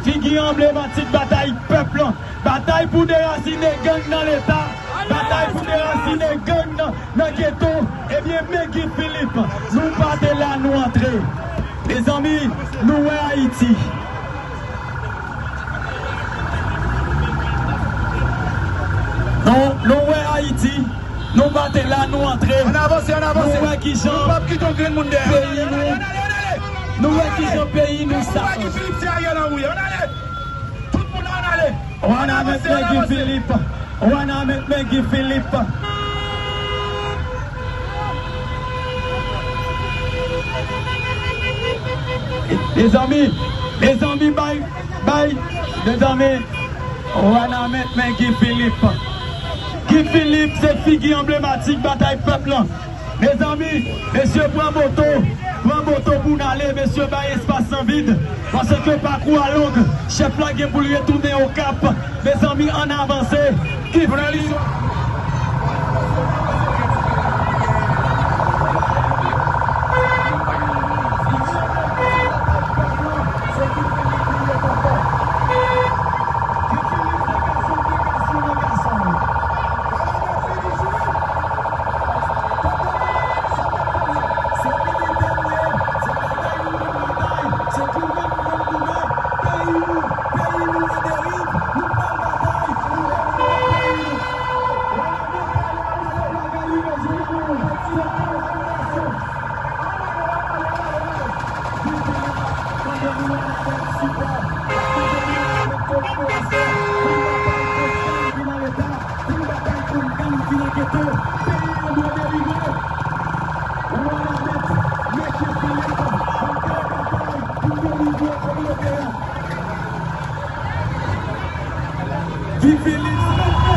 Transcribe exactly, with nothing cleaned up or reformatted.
Figi anblematik batay pèp lan, batay pou derasinen gang nan Leta, batay pou derasinen gang nan, nan geto, ebyen, men Guy Philippe, nou pa te la, nou antre. Mezanmi, nou wè Ayiti. Nou, nou wè Ayiti, nou pa te la, nou antre. Ann avanse, ann avanse. Nou wè kijan Nou p ap kite yon grenn moun dèyè. Peyi nou, nou wè kijan peyi nou sa. Guy Philippe, se Ariel Henry. Ann ale. Tout moun ann ale. Ann avanse, ann avanse. Ann avanse, ann avanse. Ann avanse, ann avanse. Mezanmi, mezanmi, bay, bay, mezanmi, ann avanse, men Guy Philippe. Guy Philippe se figi anblematik batay pèp lan. Mezanmi, mesye, pran moto, pran moto pou n ale, mesye, bay espas lan vid, paske pakou a long, chèf la gen pou l retounen Okap. Mezanmi, ann avanse. Ki jounalis yo. Guy Philippe.